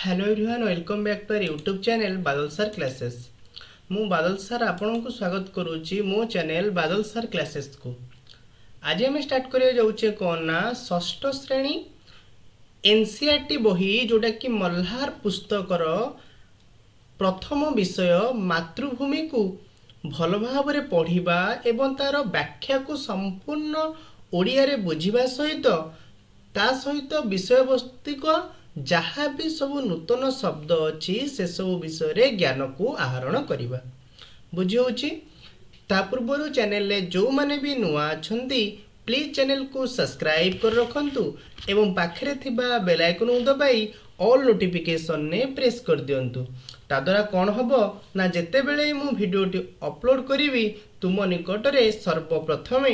Hello everyone, welcome back to our YouTube channel Badal sir classes. ମୁଁ ବାଦଲ sir ଆପଣଙ୍କୁ ସ୍ୱାଗତ କରୁଛି ମୋ ଚ୍ୟାନେଲ୍ ବାଦଲ ସାର୍ କ୍ଲାସେସ୍କୁ। ଆଜି ଆମେ ଷ୍ଟାର୍ଟ କରିବାକୁ ଯାଉଛେ କ'ଣ ନା ଷଷ୍ଠ ଶ୍ରେଣୀ ଏନ୍ସିଆରଟି ବହି, ଯେଉଁଟାକି ମହ୍ଲାର ପୁସ୍ତକର ପ୍ରଥମ ବିଷୟ ମାତୃଭୂମିକୁ ଭଲ ଭାବରେ ପଢ଼ିବା ଏବଂ ତା'ର ବ୍ୟାଖ୍ୟାକୁ ସମ୍ପୂର୍ଣ୍ଣ ଓଡ଼ିଆରେ ବୁଝିବା ସହିତ, ତା ସହିତ ବିଷୟବସ୍ତୁକ ଯାହା ବି ସବୁ ନୂତନ ଶବ୍ଦ ଅଛି, ସେସବୁ ବିଷୟରେ ଜ୍ଞାନକୁ ଆହରଣ କରିବା। ବୁଝି ହେଉଛି? ତା ପୂର୍ବରୁ ଚ୍ୟାନେଲରେ ଯେଉଁମାନେ ବି ନୂଆ ଅଛନ୍ତି, ପ୍ଲିଜ୍ ଚ୍ୟାନେଲକୁ ସବସ୍କ୍ରାଇବ୍ କରି ରଖନ୍ତୁ ଏବଂ ପାଖରେ ଥିବା ବେଲ୍ ଆଇକନ୍କୁ ଦବାଇ ଅଲ୍ ନୋଟିଫିକେସନରେ ପ୍ରେସ୍ କରିଦିଅନ୍ତୁ। ତା ଦ୍ୱାରା କ'ଣ ହେବ ନା, ଯେତେବେଳେ ମୁଁ ଭିଡ଼ିଓଟି ଅପଲୋଡ଼ କରିବି, ତୁମ ନିକଟରେ ସର୍ବପ୍ରଥମେ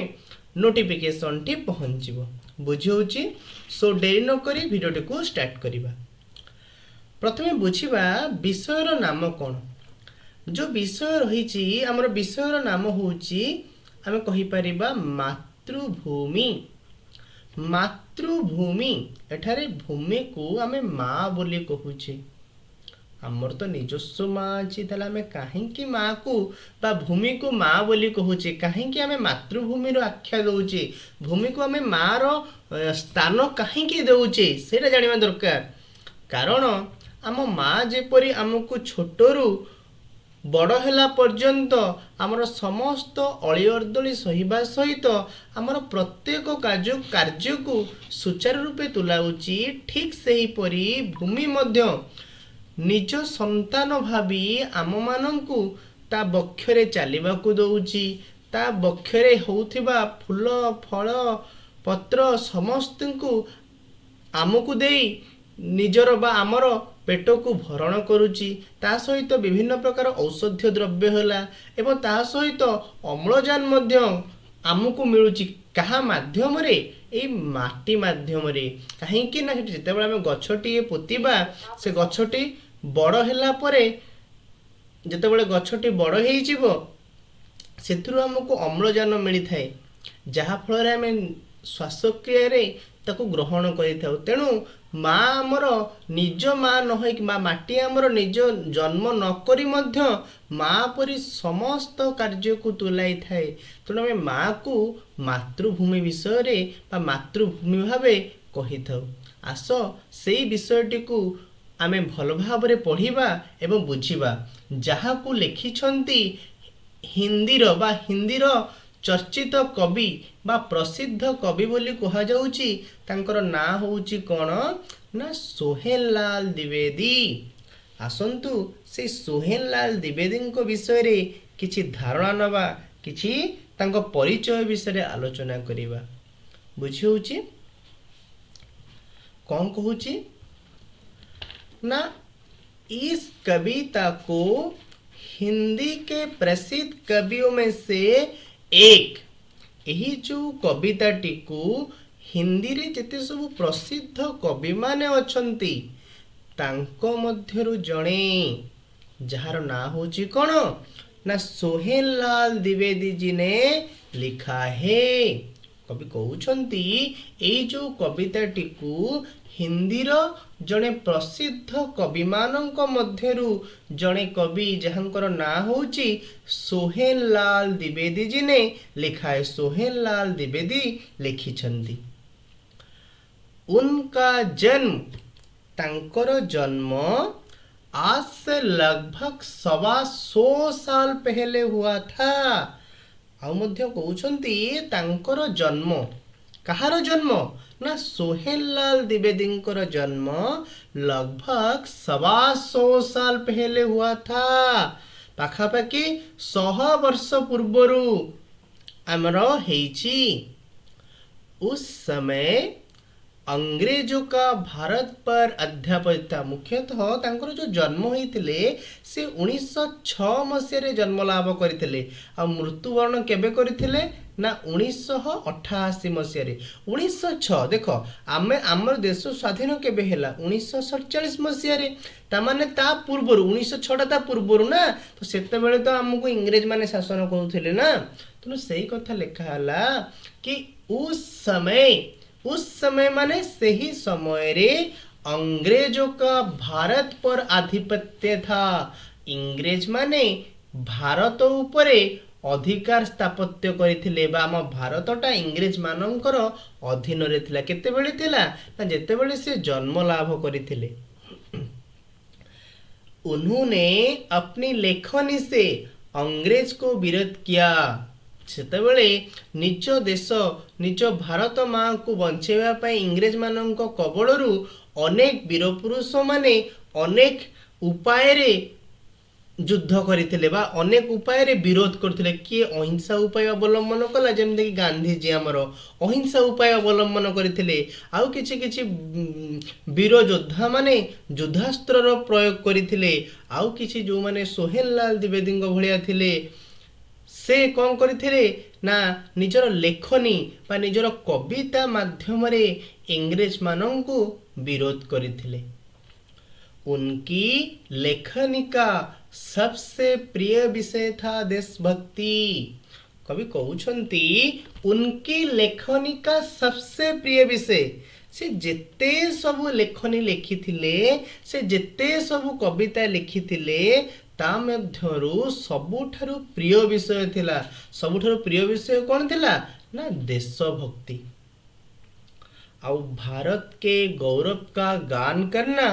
ନୋଟିଫିକେସନଟି ପହଞ୍ଚିବ। ବୁଝି ହେଉଛି? ସୋ ଡେରି ନକରି ଭିଡ଼ିଓଟିକୁ ଷ୍ଟାର୍ଟ କରିବା। ପ୍ରଥମେ ବୁଝିବା ବିଷୟର ନାମ କ'ଣ। ଯେଉଁ ବିଷୟ ରହିଛି ଆମର, ବିଷୟର ନାମ ହେଉଛି, ଆମେ କହିପାରିବା, ମାତୃଭୂମି। ମାତୃଭୂମି, ଏଠାରେ ଭୂମିକୁ ଆମେ ମା ବୋଲି କହୁଛେ। ଆମର ତ ନିଜସ୍ୱ ମା ଅଛି, ତାହେଲେ ଆମେ କାହିଁକି ମାକୁ ବା ଭୂମିକୁ ମା ବୋଲି କହୁଛେ? କାହିଁକି ଆମେ ମାତୃଭୂମିର ଆଖ୍ୟା ଦଉଛେ? ଭୂମିକୁ ଆମେ ମାର ସ୍ଥାନ କାହିଁକି ଦେଉଛେ, ସେଇଟା ଜାଣିବା ଦରକାର। କାରଣ ଆମ ମା ଯେପରି ଆମକୁ ଛୋଟରୁ ବଡ଼ ହେଲା ପର୍ଯ୍ୟନ୍ତ ଆମର ସମସ୍ତ ଅଳି ଅର୍ଦ୍ଦଳି ସହିବା ସହିତ ଆମର ପ୍ରତ୍ୟେକ କାର୍ଯ୍ୟକୁ ସୁଚାରୁ ରୂପେ ତୁଲାଉଛି, ଠିକ୍ ସେହିପରି ଭୂମି ମଧ୍ୟ ନିଜ ସନ୍ତାନ ଭାବି ଆମମାନଙ୍କୁ ତା ବକ୍ଷରେ ଚାଲିବାକୁ ଦଉଛି। ତା ବକ୍ଷରେ ହେଉଥିବା ଫୁଲ, ଫଳ, ପତ୍ର ସମସ୍ତଙ୍କୁ ଆମକୁ ଦେଇ ନିଜର ବା ଆମର ପେଟକୁ ଭରଣ କରୁଛି। ତା ସହିତ ବିଭିନ୍ନ ପ୍ରକାର ଔଷଧୀୟ ଦ୍ରବ୍ୟ ହେଲା ଏବଂ ତା ସହିତ ଅମ୍ଳଜାନ ମଧ୍ୟ ଆମକୁ ମିଳୁଛି। କାହା ମାଧ୍ୟମରେ? ଏଇ ମାଟି ମାଧ୍ୟମରେ। କାହିଁକି ନା ସେଠି ଯେତେବେଳେ ଆମେ ଗଛଟିଏ ପୋତିବା, ସେ ଗଛଟି ବଡ଼ ହେଲା ପରେ, ଯେତେବେଳେ ଗଛଟି ବଡ଼ ହେଇଯିବ, ସେଥିରୁ ଆମକୁ ଅମ୍ଳଜାନ ମିଳିଥାଏ, ଯାହାଫଳରେ ଆମେ ଶ୍ୱାସକ୍ରିୟାରେ ତାକୁ ଗ୍ରହଣ କରିଥାଉ। ତେଣୁ ମା ଆମର ନିଜ ମା ନ ହେଇକି, ମା ମାଟି ଆମର ନିଜ ଜନ୍ମ ନ କରି ମଧ୍ୟ ମା ପରି ସମସ୍ତ କାର୍ଯ୍ୟକୁ ତୁଲାଇଥାଏ। ତେଣୁ ଆମେ ମାକୁ ମାତୃଭୂମି ବିଷୟରେ ବା ମାତୃଭୂମି ଭାବେ କହିଥାଉ। ଆସ, ସେଇ ବିଷୟଟିକୁ ଆମେ ଭଲ ଭାବରେ ପଢ଼ିବା ଏବଂ ବୁଝିବା, ଯାହାକୁ ଲେଖିଛନ୍ତି ହିନ୍ଦୀର ବା ହିନ୍ଦୀର ଚର୍ଚ୍ଚିତ କବି ବା ପ୍ରସିଦ୍ଧ କବି ବୋଲି କୁହାଯାଉଛି। ତାଙ୍କର ନାଁ ହେଉଛି କ'ଣ ନା ସୋହେନଲାଲ ଦ୍ୱିବେଦୀ। ଆସନ୍ତୁ, ସେଇ ସୋହେନଲାଲ ଦ୍ୱିବେଦୀଙ୍କ ବିଷୟରେ କିଛି ଧାରଣା ନେବା, କିଛି ତାଙ୍କ ପରିଚୟ ବିଷୟରେ ଆଲୋଚନା କରିବା। ବୁଝି ହେଉଛି? କ'ଣ କହୁଛି ନା, इस कविता को हिंदी के प्रसिद्ध कवियों में से एक, ଏହି ଯେଉଁ କବିତାଟିକୁ ହିନ୍ଦୀରେ ଯେତେ ସବୁ ପ୍ରସିଦ୍ଧ କବିମାନେ ଅଛନ୍ତି, ତାଙ୍କ ମଧ୍ୟରୁ ଜଣେ, ଯାହାର ନାଁ ହେଉଛି କ'ଣ ନା सोहेनलाल द्विवेदी जी ने लिखा है। କବି କହୁଛନ୍ତି, ଏଇ ଯେଉଁ କବିତାଟିକୁ ହିନ୍ଦୀର ଜଣେ ପ୍ରସିଦ୍ଧ କବିମାନଙ୍କ ମଧ୍ୟରୁ ଜଣେ କବି, ଯାହାଙ୍କର ନାଁ ହେଉଛି सोहेनलाल द्विवेदी जी ने लिखा है, सोहेनलाल ଦ୍ୱିବେଦୀ ଲେଖିଛନ୍ତି। उनका जन्म, ତାଙ୍କର ଜନ୍ମ, आज से लगभग 125 साल पहले हुआ था। ଆଉ ମଧ୍ୟ କହୁଛନ୍ତି, ତାଙ୍କର ଜନ୍ମ, କାହାର ଜନ୍ମ ନା सोहेनलाल ଦ୍ୱିବେଦୀଙ୍କର ଜନ୍ମ लगभग 125 साल पहले हुआ था, ପାଖାପାଖି 100 ବର୍ଷ ପୂର୍ବରୁ ଆମର ହେଇଛି। उस समय अंग्रेजों का भारत पर आधिपत्य था। ମୁଖ୍ୟତଃ ତାଙ୍କର ଯେଉଁ ଜନ୍ମ ହେଇଥିଲେ, ସେ 1906 ମସିହାରେ ଜନ୍ମ ଲାଭ କରିଥିଲେ। ଆଉ ମୃତ୍ୟୁବରଣ କେବେ କରିଥିଲେ ନା 1988 ମସିହାରେ। 1906, ଦେଖ, ଆମେ ଆମର ଦେଶ ସ୍ୱାଧୀନ କେବେ ହେଲା? 1947 ମସିହାରେ। ତାମାନେ ତା ପୂର୍ବରୁ, 1906ଟା ତା ପୂର୍ବରୁ ନା। ତ ସେତେବେଳେ ତ ଆମକୁ ଇଂରେଜ ମାନେ ଶାସନ କରୁଥିଲେ ନା। ତେଣୁ ସେଇ କଥା ଲେଖା ହେଲା କି उस समय, उस समय ମାନେ ସେହି ସମୟରେ, अंग्रेजों का भारत पर आधिपत्य था। ଇଂରେଜ ମାନେ ଭାରତ ଉପରେ ଅଧିକାର ସ୍ଥାପତ୍ୟ କରିଥିଲେ ବା ଆମ ଭାରତଟା ଇଂରେଜ ମାନଙ୍କର ଅଧୀନରେ ଥିଲା। କେତେବେଳେ ଥିଲା ନା ଯେତେବେଳେ ସେ ଜନ୍ମ ଲାଭ କରିଥିଲେ। उन्होंने अपनी लेखनी से अंग्रेज को विरोध किया। ସେତେବେଳେ ନିଜ ଦେଶ, ନିଜ ଭାରତ ମାଆକୁ ବଞ୍ଚେଇବା ପାଇଁ ଇଂରେଜମାନଙ୍କ କବଳରୁ ଅନେକ ବୀରପୁରୁଷମାନେ ଅନେକ ଉପାୟରେ ଯୁଦ୍ଧ କରିଥିଲେ ବା ଅନେକ ଉପାୟରେ ବିରୋଧ କରୁଥିଲେ। କିଏ ଅହିଂସା ଉପାୟ ଅବଲମ୍ବନ କଲା, ଯେମିତିକି ଗାନ୍ଧିଜୀ ଆମର ଅହିଂସା ଉପାୟ ଅବଲମ୍ବନ କରିଥିଲେ। ଆଉ କିଛି କିଛି ବୀର ଯୋଦ୍ଧାମାନେ ଯୁଦ୍ଧାସ୍ତ୍ରର ପ୍ରୟୋଗ କରିଥିଲେ। ଆଉ କିଛି ଯେଉଁମାନେ ସୋହେନଲାଲ ଦ୍ୱିବେଦୀଙ୍କ ଭଳିଆ ଥିଲେ, ସେ କ'ଣ କରିଥିଲେ ନା ନିଜର ଲେଖନୀ ବା ନିଜର କବିତା ମାଧ୍ୟମରେ ଇଂରେଜମାନଙ୍କୁ ବିରୋଧ କରିଥିଲେ। उनकी लेखनी का सबसे प्रिय विषय था देशभक्ति। କବି କହୁଛନ୍ତି, उनकी लेखनी का सबसे प्रिय विषय, ସେ ଯେତେ ସବୁ ଲେଖନୀ ଲେଖିଥିଲେ, ସେ ଯେତେ ସବୁ କବିତା ଲେଖିଥିଲେ, ତା ମଧ୍ୟରୁ ସବୁଠାରୁ ପ୍ରିୟ ବିଷୟ ଥିଲା, ସବୁଠାରୁ ପ୍ରିୟ ବିଷୟ କ'ଣ ଥିଲା ନା ଦେଶଭକ୍ତି। ଆଉ भारत के गौरव का गान करना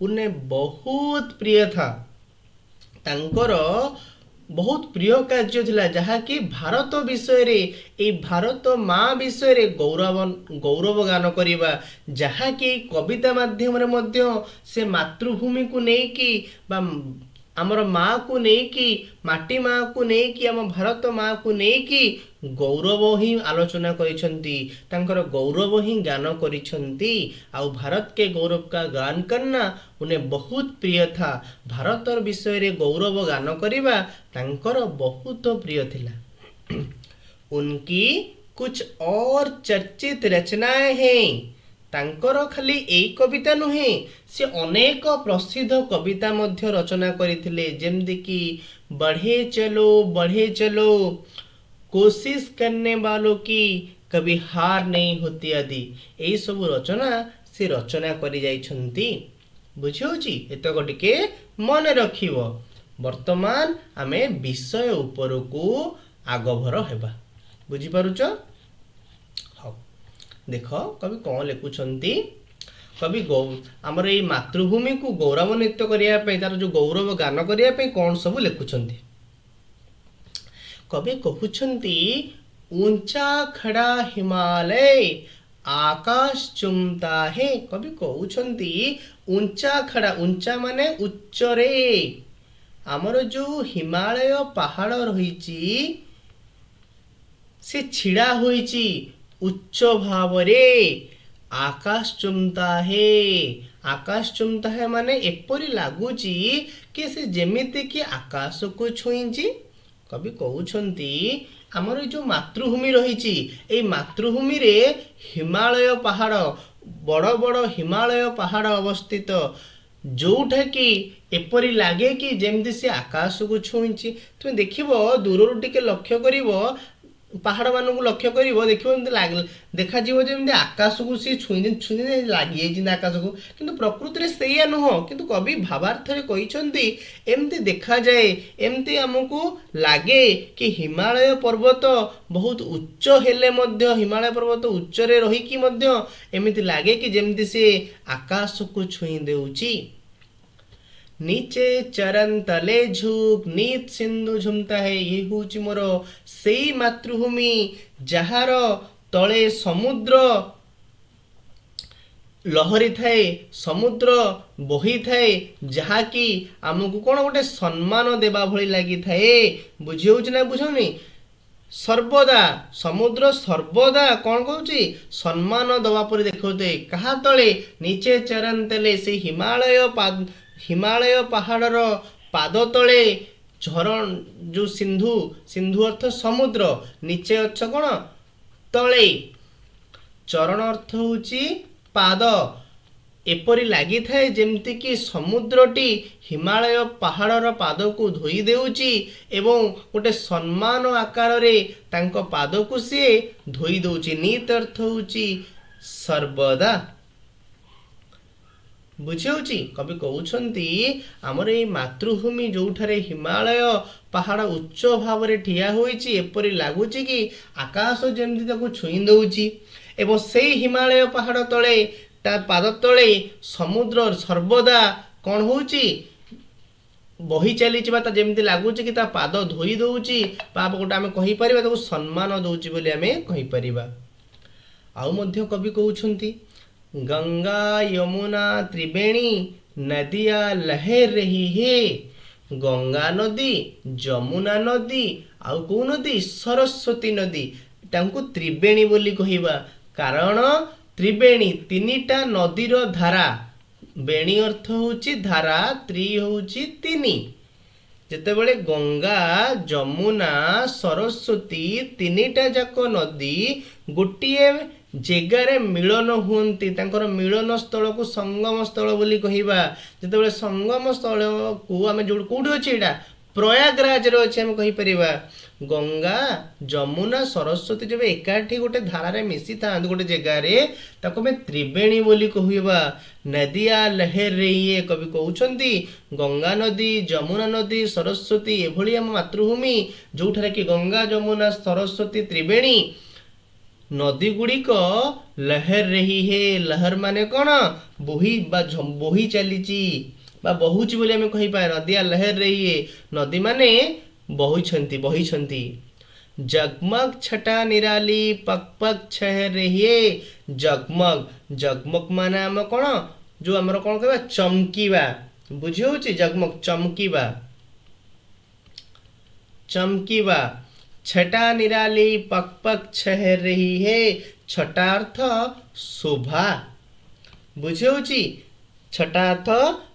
उन्हें बहुत प्रिय था। ତାଙ୍କର ବହୁତ ପ୍ରିୟ କାର୍ଯ୍ୟ ଥିଲା ଯାହାକି ଭାରତ ବିଷୟରେ, ଏଇ ଭାରତ ମା ବିଷୟରେ ଗୌରବ ଗାନ କରିବା, ଯାହାକି କବିତା ମାଧ୍ୟମରେ ମଧ୍ୟ ସେ ମାତୃଭୂମିକୁ ନେଇକି ବା ଆମର ମାଆକୁ ନେଇକି, ମାଟି ମାଆକୁ ନେଇକି, ଆମ ଭାରତ ମାଆକୁ ନେଇକି ଗୌରବ ହିଁ ଆଲୋଚନା କରିଛନ୍ତି, ତାଙ୍କର ଗୌରବ ହିଁ ଗାନ କରିଛନ୍ତି। ଆଉ भारत के गौरव का गान करना उन्हें बहुत प्रिय था। ଭାରତର ବିଷୟରେ ଗୌରବ ଗାନ କରିବା ତାଙ୍କର ବହୁତ ପ୍ରିୟ ଥିଲା। उनकी कुछ और चर्चित रचनाएं हैं। ତାଙ୍କର ଖାଲି ଏଇ କବିତା ନୁହେଁ, ସେ ଅନେକ ପ୍ରସିଦ୍ଧ କବିତା ମଧ୍ୟ ରଚନା କରିଥିଲେ, ଯେମିତିକି बढ़े चलो बढ़े चलो, कोशिश करने वालों की कभी हार नहीं होती ଆଦି। ଏଇସବୁ ରଚନା ସେ ରଚନା କରି ଯାଇଛନ୍ତି। ବୁଝିହେଉଛି? ଏତକ ଟିକେ ମନେ ରଖିବ। ବର୍ତ୍ତମାନ ଆମେ ବିଷୟ ଉପରକୁ ଆଗଭର ହେବା। ବୁଝିପାରୁଛ? ହଉ, ଦେଖ କବି କ'ଣ ଲେଖୁଛନ୍ତି। କବି ଆମର ଏଇ ମାତୃଭୂମିକୁ ଗୌରବାନ୍ୱିତ କରିବା ପାଇଁ, ତାର ଯୋଉ ଗୌରବ ଗାନ କରିବା ପାଇଁ କ'ଣ ସବୁ ଲେଖୁଛନ୍ତି। କବି କହୁଛନ୍ତି, ऊंचा खड़ा हिमालय आकाश चूमता है। କବି କହୁଛନ୍ତି, ऊंचा खड़ा, ऊंचा ମାନେ ଉଚ୍ଚରେ, ଆମର ଯୋଉ ହିମାଳୟ ପାହାଡ଼ ରହିଛି, ସେ ଛିଡ଼ା ହୋଇଛି ଉଚ୍ଚ ଭାବରେ। आकाश चूमता है, आकाश चूमता है ମାନେ ଏପରି ଲାଗୁଛି କି ସେ ଯେମିତି କି ଆକାଶକୁ ଛୁଇଁଛି। କବି କହୁଛନ୍ତି, ଆମର ଏଇ ଯୋଉ ମାତୃଭୂମି ରହିଛି, ଏଇ ମାତୃଭୂମିରେ ହିମାଳୟ ପାହାଡ଼, ବଡ଼ ବଡ଼ ହିମାଳୟ ପାହାଡ଼ ଅବସ୍ଥିତ, ଯୋଉଟା କି ଏପରି ଲାଗେ କି ଯେମିତି ସେ ଆକାଶକୁ ଛୁଇଁଛି। ତୁମେ ଦେଖିବ, ଦୂରରୁ ଟିକେ ଲକ୍ଷ୍ୟ କରିବ, ପାହାଡ଼ମାନଙ୍କୁ ଲକ୍ଷ୍ୟ କରିବ, ଦେଖିବ ଏମିତି ଦେଖାଯିବ ଯେମିତି ଆକାଶକୁ ସିଏ ଛୁଇଁ ଛୁଇଁ ଲାଗିଯାଇଛନ୍ତି ଆକାଶକୁ। କିନ୍ତୁ ପ୍ରକୃତିରେ ସେଇଆ ନୁହଁ, କିନ୍ତୁ କବି ଭାବାର୍ଥରେ କହିଛନ୍ତି ଏମିତି ଦେଖାଯାଏ, ଏମିତି ଆମକୁ ଲାଗେ କି ହିମାଳୟ ପର୍ବତ ବହୁତ ଉଚ୍ଚ ହେଲେ ମଧ୍ୟ, ହିମାଳୟ ପର୍ବତ ଉଚ୍ଚରେ ରହିକି ମଧ୍ୟ ଏମିତି ଲାଗେ କି ଯେମିତି ସିଏ ଆକାଶକୁ ଛୁଇଁ ଦେଉଛି। नीचे चरण तले झुक नित सिंधु झूमता है। ଇଏ ହେଉଛି ମୋର ସେଇ ମାତୃଭୂମି ଯାହାର ତଳେ ସମୁଦ୍ର ଲହରୀ ଥାଏ, ସମୁଦ୍ର ବହିଥାଏ, ଯାହାକି ଆମକୁ କ'ଣ ଗୋଟେ ସମ୍ମାନ ଦେବା ଭଳି ଲାଗିଥାଏ। ବୁଝି ହେଉଛି ନା ବୁଝୁନି? ସର୍ବଦା ସମୁଦ୍ର ସର୍ବଦା କ'ଣ କହୁଛି? ସମ୍ମାନ ଦେବା ପରି ଦେଖାଉଥାଏ। କାହା ତଳେ? नीचे चरण तले, ସେ ହିମାଳୟ ପାହାଡ଼ର ପାଦ ତଳେ ଝରଣ ଯୋଉ ସିନ୍ଧୁ, ସିନ୍ଧୁ ଅର୍ଥ ସମୁଦ୍ର, नीचे ଅର୍ଥ କ'ଣ? ତଳେ, ଚରଣ ଅର୍ଥ ହେଉଛି ପାଦ। ଏପରି ଲାଗିଥାଏ ଯେମିତିକି ସମୁଦ୍ରଟି ହିମାଳୟ ପାହାଡ଼ର ପାଦକୁ ଧୋଇ ଦେଉଛି ଏବଂ ଗୋଟେ ସମ୍ମାନ ଆକାରରେ ତାଙ୍କ ପାଦକୁ ସିଏ ଧୋଇ ଦେଉଛି। ନିତ ଅର୍ଥ ହେଉଛି ସର୍ବଦା। ବୁଝିହେଉଛି? କବି କହୁଛନ୍ତି, ଆମର ଏଇ ମାତୃଭୂମି ଯେଉଁଠାରେ ହିମାଳୟ ପାହାଡ଼ ଉଚ୍ଚ ଭାବରେ ଠିଆ ହୋଇଛି, ଏପରି ଲାଗୁଛି କି ଆକାଶ ଯେମିତି ତାକୁ ଛୁଇଁ ଦେଉଛି, ଏବଂ ସେଇ ହିମାଳୟ ପାହାଡ଼ ତଳେ, ତା ପାଦ ତଳେ ସମୁଦ୍ର ସର୍ବଦା କ'ଣ ହେଉଛି? ବହି ଚାଲିଛି, ବା ତା ଯେମିତି ଲାଗୁଛି କି ତା ପାଦ ଧୋଇ ଦେଉଛି, ବା ଗୋଟେ ଆମେ କହିପାରିବା ତାକୁ ସମ୍ମାନ ଦେଉଛି ବୋଲି ଆମେ କହିପାରିବା। ଆଉ ମଧ୍ୟ କବି କହୁଛନ୍ତି, ଗଙ୍ଗା ଯମୁନା ତ୍ରିବେଣୀ ନଦିଆ ଲହେର ରହି ହେ। ଗଙ୍ଗା ନଦୀ, ଯମୁନା ନଦୀ, ଆଉ କେଉଁ ନଦୀ? ସରସ୍ୱତୀ ନଦୀ। ତାଙ୍କୁ ତ୍ରିବେଣୀ ବୋଲି କହିବା, କାରଣ ତ୍ରିବେଣୀ ତିନିଟା ନଦୀର ଧାରା। ବେଣୀ ଅର୍ଥ ହେଉଛି ଧାରା, ତ୍ରି ହେଉଛି ତିନି। ଯେତେବେଳେ ଗଙ୍ଗା, ଯମୁନା, ସରସ୍ୱତୀ ତିନିଟା ଯାକ ନଦୀ ଗୋଟିଏ ଜେଗାରେ ମିଳନ ହୁଅନ୍ତି, ତାଙ୍କର ମିଳନ ସ୍ଥଳକୁ ସଙ୍ଗମ ସ୍ଥଳ ବୋଲି କହିବା। ଯେତେବେଳେ ସଙ୍ଗମ ସ୍ଥଳକୁ ଆମେ ଯୋଉ କୋଉଠି ଅଛି, ଏଇଟା ପ୍ରୟାଗରାଜରେ ଅଛି, ଆମେ କହିପାରିବା। ଗଙ୍ଗା, ଯମୁନା, ସରସ୍ୱତୀ ଯେବେ ଏକାଠି ଗୋଟେ ଧାରାରେ ମିଶିଥାନ୍ତି ଗୋଟେ ଜାଗାରେ, ତାକୁ ଆମେ ତ୍ରିବେଣୀ ବୋଲି କହିବା। ନଦିଆ ଲହେର ରେଇଏ। କବି କହୁଛନ୍ତି, ଗଙ୍ଗା ନଦୀ, ଯମୁନା ନଦୀ, ସରସ୍ୱତୀ, ଏଭଳି ଆମ ମାତୃଭୂମି ଯୋଉଠାରେ କି ଗଙ୍ଗା, ଯମୁନା, ସରସ୍ୱତୀ ତ୍ରିବେଣୀ ନଦୀ ଗୁଡ଼ିକ ଲହେର ରହି ହେ। ଲହର ମାନେ କ'ଣ? ବୋହି ବା ବୋହି ଚାଲିଛି ବା ବହୁଛି ବୋଲି ଆମେ କହିପାରିବା। ନଦିଆ ଲହେର ରହି ହେ, ନଦୀମାନେ ବହୁଛନ୍ତି, ବହିଛନ୍ତି। ଜଗମଗ ଛଟା ନିରାଲି ପକ୍ ପକ୍ ଛହର ରହି ହେ। ଜଗମଗ, ଜଗମଗ ମାନେ ଆମ କ'ଣ ଯୋଉ ଆମର କ'ଣ କହିବା? ଚମକିବା। ବୁଝି ହଉଛି? ଜଗମଗ ଚମକିବା, ଚମକିବା। ଛଟା ନିରାଲି ପକ୍ ପକ୍ ଛହର ରହି ହେ। ଛଟା ଅର୍ଥ ଶୋଭା। ବୁଝି ହଉଛି? ଛଟା ଅର୍ଥ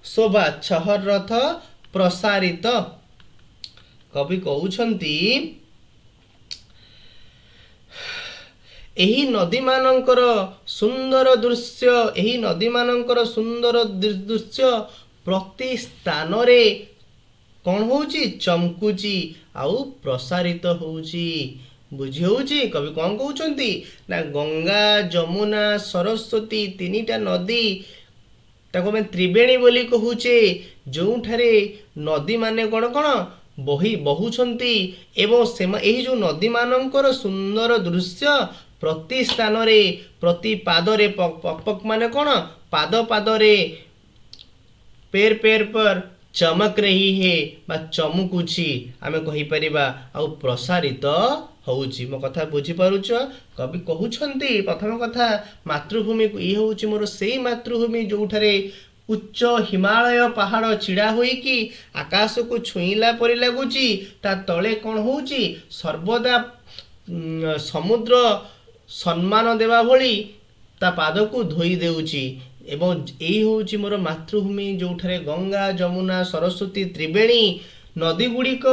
ଶୋଭା, ଛହର ଅର୍ଥ ପ୍ରସାରିତ। କବି କହୁଛନ୍ତି, ଏହି ନଦୀମାନଙ୍କର ସୁନ୍ଦର ଦୃଶ୍ୟ, ଏହି ନଦୀମାନଙ୍କର ସୁନ୍ଦର ଦୃଶ୍ୟ ପ୍ରତି ସ୍ଥାନରେ କ'ଣ ହଉଛି? ଚମକୁଛି ଆଉ ପ୍ରସାରିତ ହଉଛି। ବୁଝି ହଉଛି? କବି କ'ଣ କହୁଛନ୍ତି ନା, ଗଙ୍ଗା, ଯମୁନା, ସରସ୍ୱତୀ ତିନିଟା ନଦୀ, ତାକୁ ଆମେ ତ୍ରିବେଣୀ ବୋଲି କହୁଛେ, ଯେଉଁଠାରେ ନଦୀମାନେ କ'ଣ କ'ଣ ବହି ବହୁଛନ୍ତି, ଏବଂ ଏହି ଯେଉଁ ନଦୀମାନଙ୍କର ସୁନ୍ଦର ଦୃଶ୍ୟ ପ୍ରତି ସ୍ଥାନରେ, ପ୍ରତି ପାଦରେ, ପକ୍ ପକ୍ ମାନେ କ'ଣ? ପାଦ ପାଦରେ, ପେର ପେର ପର ଚମକ ରହି ହେ ବା ଚମକୁଛି ଆମେ କହିପାରିବା, ଆଉ ପ୍ରସାରିତ ହଉଛି। ମୋ କଥା ବୁଝିପାରୁଛ? କବି କହୁଛନ୍ତି, ପ୍ରଥମ କଥା ମାତୃଭୂମିକୁ, ଇଏ ହେଉଛି ମୋର ସେଇ ମାତୃଭୂମି ଯୋଉଠାରେ ଉଚ୍ଚ ହିମାଳୟ ପାହାଡ଼ ଛିଡ଼ା ହୋଇକି ଆକାଶକୁ ଛୁଇଁଲା ପରି ଲାଗୁଛି, ତା ତଳେ କ'ଣ ହଉଛି? ସର୍ବଦା ସମୁଦ୍ର ସମ୍ମାନ ଦେବା ଭଳି ତା ପାଦକୁ ଧୋଇ ଦେଉଛି, ଏବଂ ଏଇ ହେଉଛି ମୋର ମାତୃଭୂମି ଯୋଉଠାରେ ଗଙ୍ଗା, ଯମୁନା, ସରସ୍ୱତୀ ତ୍ରିବେଣୀ ନଦୀ ଗୁଡ଼ିକ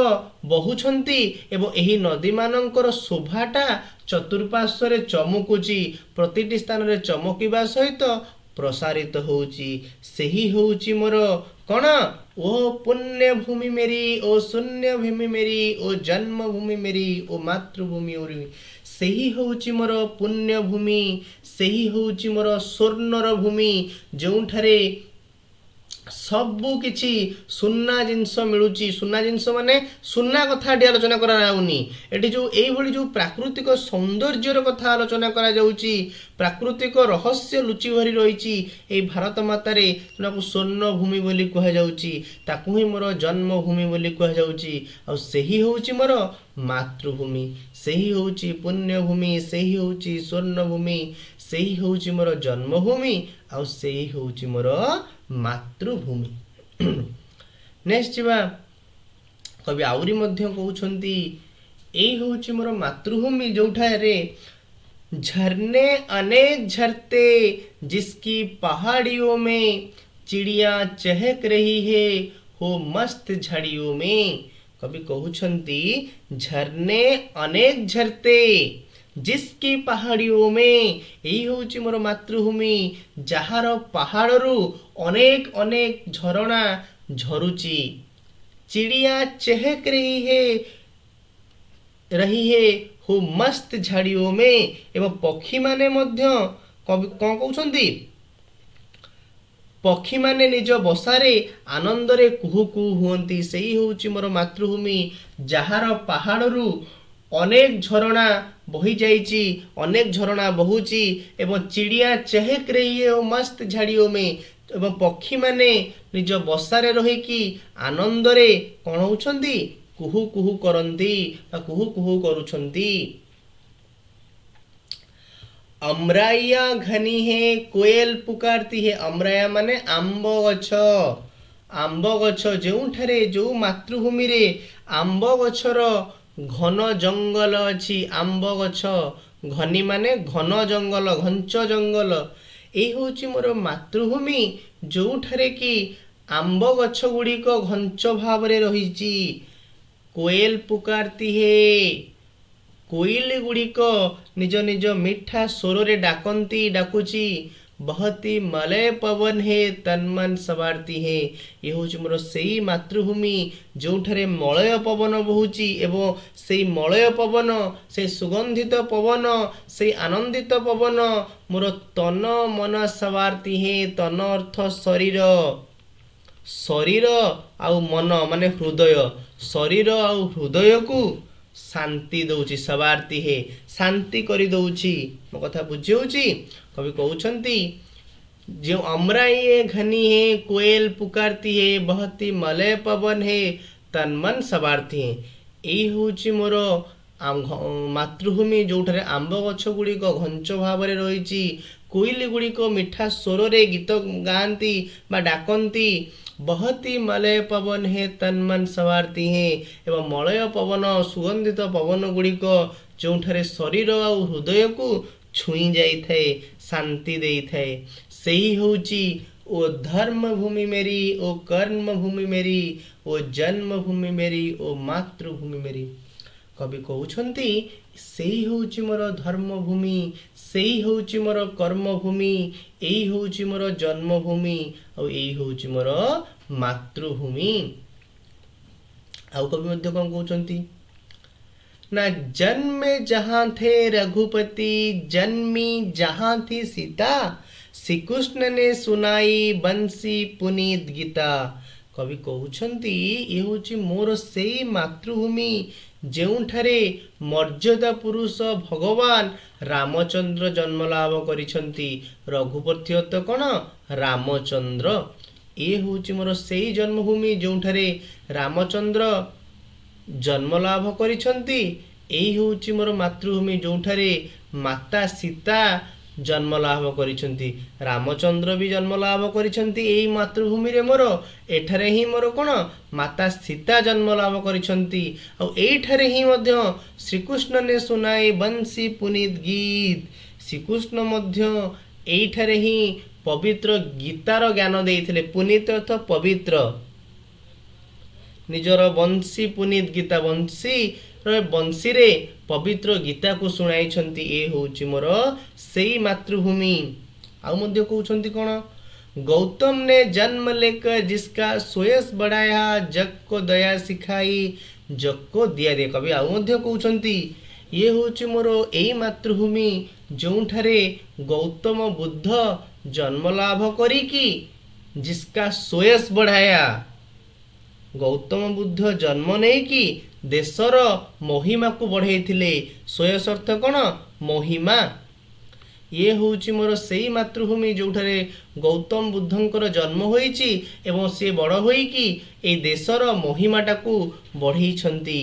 ବହୁଛନ୍ତି, ଏବଂ ଏହି ନଦୀମାନଙ୍କର ଶୋଭାଟା ଚତୁଃପାର୍ଶ୍ୱରେ ଚମକୁଛି, ପ୍ରତିଟି ସ୍ଥାନରେ ଚମକିବା ସହିତ ପ୍ରସାରିତ ହେଉଛି। ସେହି ହେଉଛି ମୋର କ'ଣ? ଓ ପୁଣ୍ୟ ଭୂମି ମେରି, ଓ ଶୂନ୍ୟ ଭୂମି ମେରି, ଓ ଜନ୍ମଭୂମି ମେରି, ଓ ମାତୃଭୂମି ଓରି। ସେହି ହେଉଛି ମୋର ପୁଣ୍ୟ ଭୂମି, ସେହି ହେଉଛି ମୋର ସ୍ୱର୍ଣ୍ଣର ଭୂମି, ଯେଉଁଠାରେ ସବୁ କିଛି ସୁନା ଜିନିଷ ମିଳୁଛି। ସୁନା ଜିନିଷ ମାନେ ସୁନା କଥା ଏଠି ଆଲୋଚନା କରାଯାଉନି। ଏଠି ଯୋଉ ଏଇଭଳି ଯୋଉ ପ୍ରାକୃତିକ ସୌନ୍ଦର୍ଯ୍ୟର କଥା ଆଲୋଚନା କରାଯାଉଛି, ପ୍ରାକୃତିକ ରହସ୍ୟ ଲୁଚି ଭରି ରହିଛି ଏଇ ଭାରତ ମାତାରେ, ତାକୁ ସ୍ୱର୍ଣ୍ଣ ଭୂମି ବୋଲି କୁହାଯାଉଛି, ତାକୁ ହିଁ ମୋର ଜନ୍ମଭୂମି ବୋଲି କୁହାଯାଉଛି, ଆଉ ସେହି ହେଉଛି ମୋର ମାତୃଭୂମି, ସେହି ହେଉଛି ପୁଣ୍ୟଭୂମି, ସେହି ହେଉଛି ସ୍ୱର୍ଣ୍ଣଭୂମି, ସେହି ହେଉଛି ମୋର ଜନ୍ମଭୂମି, ଆଉ ସେହି ହେଉଛି ମୋର ମାତୃଭୂମି। ନେକ୍ସଟ ଯିବା। କବି ଆହୁରି ମଧ୍ୟ କହୁଛନ୍ତି, ଏଇ ହେଉଛି ମୋର ମାତୃଭୂମି ଯୋଉଠାରେ झरने अनेक झरते जिसकी पहाड़ियों में, चिड़िया चहक रही है हो मस्त झाड़ियों में। କବି କହୁଛନ୍ତି, ଝରନେ ଅନେକ ଝରତେ जिसकी पहाड़ियों में, ଏଇ ହେଉଛି ମୋର ମାତୃଭୂମି ଯାହାର ପାହାଡ଼ରୁ ଅନେକ ଅନେକ ଝରଣା ଝରୁଛି। चिड़िया चहक रही है हो मस्त झाड़ियों में, ଏବଂ ପକ୍ଷୀମାନେ ମଧ୍ୟ, କବି କ'ଣ କହୁଛନ୍ତି? ପକ୍ଷୀମାନେ ନିଜ ବସାରେ ଆନନ୍ଦରେ କୁହୁ କୁହୁ ହୁଅନ୍ତି, ସେଇ ହେଉଛି ମୋର ମାତୃଭୂମି। ଯାହାର ପାହାଡ଼ରୁ ଅନେକ ଝରଣା ବହିଯାଇଛି, ଅନେକ ଝରଣା ବହୁଛି ଏବଂ चिड़िया चहक रही है वो मस्त झाड़ियों में, ଏବଂ ପକ୍ଷୀମାନେ ନିଜ ବସାରେ ରହିକି ଆନନ୍ଦରେ କ'ଣ ହେଉଛନ୍ତି? କୁହୁ କୁହୁ କରନ୍ତି ବା କୁହୁ କୁହୁ କରୁଛନ୍ତି। अमराइयाँ घनी है, कोयल पुकारती है। अमराया ମାନେ ଆମ୍ବ ଗଛ। ଆମ୍ବ ଗଛ ଯେଉଁଠାରେ, ଯେଉଁ ମାତୃଭୂମିରେ ଆମ୍ବ ଗଛର ଘନ ଜଙ୍ଗଲ ଅଛି। ଆମ୍ବ ଗଛ, ଘନି ମାନେ ଘନ ଜଙ୍ଗଲ, ଘଞ୍ଚ ଜଙ୍ଗଲ। ଏଇ ହେଉଛି ମୋର ମାତୃଭୂମି, ଯେଉଁଠାରେ କି ଆମ୍ବ ଗଛ ଗୁଡ଼ିକ ଘଞ୍ଚ ଭାବରେ ରହିଛି। कोयल पुकारती है, କୋଇଲି ଗୁଡ଼ିକ ନିଜ ନିଜ ମିଠା ସ୍ୱରରେ ଡାକନ୍ତି, ଡାକୁଛି। बहती मलय पवन है, तन मन संवारती है। ଇଏ ହେଉଛି ମୋର ସେଇ ମାତୃଭୂମି, ଯେଉଁଠାରେ ମଳୟ ପବନ ବହୁଛି ଏବଂ ସେଇ ମଳୟ ପବନ, ସେଇ ସୁଗନ୍ଧିତ ପବନ, ସେଇ ଆନନ୍ଦିତ ପବନ ମୋର तन मन संवारती है। ତନ ଅର୍ଥ ଶରୀର, ଶରୀର ଆଉ ମନ ମାନେ ହୃଦୟ। ଶରୀର ଆଉ ହୃଦୟକୁ ଶାନ୍ତି ଦଉଛି। संवारती है, ଶାନ୍ତି କରିଦଉଛି। ମୋ କଥା ବୁଝି ହେଉଛି? କବି କହୁଛନ୍ତି, ଯେଉଁ अमराइयाँ घनी है, कोयल पुकारती है, बहती मलय पवन है, तन मन संवारती है। ଏଇ ହେଉଛି ମୋର ମାତୃଭୂମି, ଯେଉଁଠାରେ ଆମ୍ବ ଗଛ ଗୁଡ଼ିକ ଘଞ୍ଚ ଭାବରେ ରହିଛି, କୋଇଲି ଗୁଡ଼ିକ ମିଠା ସ୍ୱରରେ ଗୀତ ଗାଆନ୍ତି ବା ଡାକନ୍ତି। बहती मलय पवन है, तन मन संवारती है, ଏବଂ ମଳୟ ପବନ, ସୁଗନ୍ଧିତ ପବନ ଗୁଡ଼ିକ ଯେଉଁଠାରେ ଶରୀର ଆଉ ହୃଦୟକୁ ଛୁଇଁ ଯାଇଥାଏ, ଶାନ୍ତି ଦେଇଥାଏ, ସେହି ହେଉଛି वो धर्म भूमि मेरी, वो कर्म भूमि मेरी, वो जन्म भूमि मेरी, वो मातृभूमि मेरी। କବି କହୁଛନ୍ତି, ସେଇ ହେଉଛି ମୋର ଧର୍ମଭୂମି, ସେଇ ହେଉଛି ମୋର କର୍ମଭୂମି, ଏଇ ହେଉଛି ମୋର ଜନ୍ମଭୂମି ଆଉ ଏଇ ହେଉଛି ମୋର ମାତୃଭୂମି। ଆଉ କବି ମଧ୍ୟ କ'ଣ କହୁଛନ୍ତି ନା, जन्मे जहाँ थे रघुपति, जन्मी जहाँ थी सीता, श्री कृष्ण ने सुनाई बंसी पुनीत गीता। କବି କହୁଛନ୍ତି, ଇଏ ହେଉଛି ମୋର ସେଇ ମାତୃଭୂମି, ଯେଉଁଠାରେ ମର୍ଯ୍ୟାଦା ପୁରୁଷ ଭଗବାନ ରାମଚନ୍ଦ୍ର ଜନ୍ମ ଲାଭ କରିଛନ୍ତି। ରଘୁପତି ଅର୍ଥ କ'ଣ? ରାମଚନ୍ଦ୍ର। ଇଏ ହେଉଛି ମୋର ସେଇ ଜନ୍ମଭୂମି, ଯେଉଁଠାରେ ରାମଚନ୍ଦ୍ର ଜନ୍ମ ଲାଭ କରିଛନ୍ତି। ଏଇ ହେଉଛି ମୋର ମାତୃଭୂମି, ଯେଉଁଠାରେ ମାତା ସୀତା ଜନ୍ମ ଲାଭ କରିଛନ୍ତି। ରାମଚନ୍ଦ୍ର ବି ଜନ୍ମ ଲାଭ କରିଛନ୍ତି ଏଇ ମାତୃଭୂମିରେ ମୋର। ଏଠାରେ ହିଁ ମୋର କ'ଣ, ମାତା ସୀତା ଜନ୍ମ ଲାଭ କରିଛନ୍ତି। ଆଉ ଏଇଠାରେ ହିଁ ମଧ୍ୟ श्रीकृष्ण ने सुनाई बंसी पुनीत गीत। ଶ୍ରୀକୃଷ୍ଣ ମଧ୍ୟ ଏଇଠାରେ ହିଁ ପବିତ୍ର ଗୀତାର ଜ୍ଞାନ ଦେଇଥିଲେ। ପୁନୀତ ଅର୍ଥ ପବିତ୍ର। ନିଜର ବଂଶୀ ପୁନୀତ ଗୀତା, ବଂଶୀରେ ପବିତ୍ର ଗୀତାକୁ ଶୁଣାଇଛନ୍ତି। ଏ ହେଉଛି ମୋର ସେଇ ମାତୃଭୂମି। ଆଉ ମଧ୍ୟ କହୁଛନ୍ତି କ'ଣ? गौतम ने जन्म लेकर जिसका सुयश बढ़ाया, जग को दया सिखाई, जग को दिया दे। କବି ଆଉ ମଧ୍ୟ କହୁଛନ୍ତି, ଇଏ ହେଉଛି ମୋର ଏଇ ମାତୃଭୂମି, ଯେଉଁଠାରେ ଗୌତମ ବୁଦ୍ଧ ଜନ୍ମ ଲାଭ କରିକି जिसका सुयश बढ़ाया, ଗୌତମ ବୁଦ୍ଧ ଜନ୍ମ ନେଇକି ଦେଶର ମହିମାକୁ ବଢ଼େଇଥିଲେ। ସୁୟଶ ଅର୍ଥ କ'ଣ? ମହିମା। ଇଏ ହେଉଛି ମୋର ସେଇ ମାତୃଭୂମି, ଯେଉଁଠାରେ ଗୌତମ ବୁଦ୍ଧଙ୍କର ଜନ୍ମ ହୋଇଛି ଏବଂ ସିଏ ବଡ଼ ହୋଇକି ଏଇ ଦେଶର ମହିମାଟାକୁ ବଢ଼େଇଛନ୍ତି।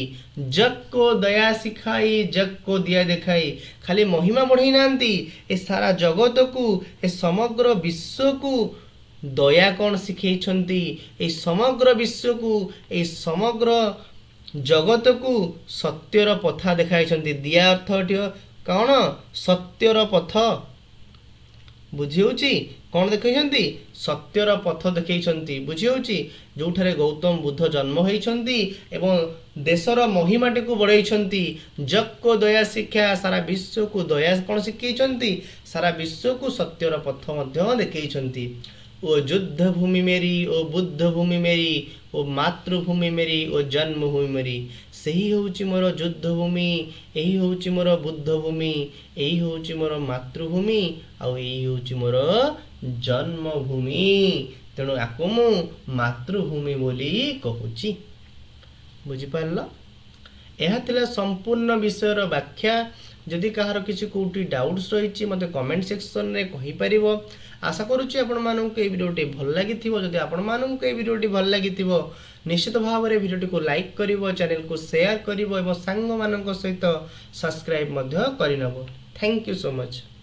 जग को दया सिखाई, जग को दिया देखाई। ଖାଲି ମହିମା ବଢ଼େଇ ନାହାନ୍ତି, ଏ ସାରା ଜଗତକୁ, ଏ ସମଗ୍ର ବିଶ୍ୱକୁ ଦୟା କ'ଣ ଶିଖେଇଛନ୍ତି। ଏଇ ସମଗ୍ର ବିଶ୍ୱକୁ, ଏଇ ସମଗ୍ର ଜଗତକୁ ସତ୍ୟର ପଥା ଦେଖାଇଛନ୍ତି। ଦିଆ ଅର୍ଥ ଏଠି କ'ଣ? ସତ୍ୟର ପଥ। ବୁଝି ହେଉଛି? କ'ଣ ଦେଖେଇଛନ୍ତି? ସତ୍ୟର ପଥ ଦେଖେଇଛନ୍ତି। ବୁଝି ହେଉଛି? ଯେଉଁଠାରେ ଗୌତମ ବୁଦ୍ଧ ଜନ୍ମ ହୋଇଛନ୍ତି ଏବଂ ଦେଶର ମହିମାଟିକୁ ବଢ଼େଇଛନ୍ତି। जग को दया सिखाई, ସାରା ବିଶ୍ୱକୁ ଦୟା କ'ଣ ଶିଖେଇଛନ୍ତି? ସାରା ବିଶ୍ୱକୁ ସତ୍ୟର ପଥ ମଧ୍ୟ ଦେଖେଇଛନ୍ତି। वो युद्ध भूमि मेरी, वो बुद्ध भूमि मेरी, वो मातृभूमि मेरी, वो जन्मभूमि मेरी। ସେଇ ହେଉଛି ମୋର ମାତୃଭୂମି, ସେହି ହେଉଛି ମୋର ଯୁଦ୍ଧଭୂମି, ଏହି ହେଉଛି ମୋର ବୁଦ୍ଧଭୂମି, ଏହି ହେଉଛି ମୋର ମାତୃଭୂମି, ଆଉ ଏଇ ହେଉଛି ମୋର ଜନ୍ମଭୂମି। ତେଣୁ ଆକୁ ମୁଁ ମାତୃଭୂମି ବୋଲି କହୁଛି। ବୁଝିପାରିଲ? ଏହା ଥିଲା ସମ୍ପୂର୍ଣ୍ଣ ବିଷୟର ବ୍ୟାଖ୍ୟା। ଯଦି କାହାର କିଛି କେଉଁଠି ଡାଉଟ୍ସ ରହିଛି, ମୋତେ କମେଣ୍ଟ ସେକ୍ସନରେ କହିପାରିବ। ଆଶା କରୁଛି ଆପଣମାନଙ୍କୁ ଏଇ ଭିଡ଼ିଓଟି ଭଲ ଲାଗିଥିବ। ଯଦି ଆପଣମାନଙ୍କୁ ଏଇ ଭିଡ଼ିଓଟି ଭଲ ଲାଗିଥିବ, ନିଶ୍ଚିତ ଭାବରେ ଭିଡ଼ିଓଟିକୁ ଲାଇକ୍ କରିବ, ଚ୍ୟାନେଲକୁ ସେୟାର କରିବ ଏବଂ ସାଙ୍ଗମାନଙ୍କ ସହିତ ସବସ୍କ୍ରାଇବ୍ ମଧ୍ୟ କରିନେବ। Thank you so much.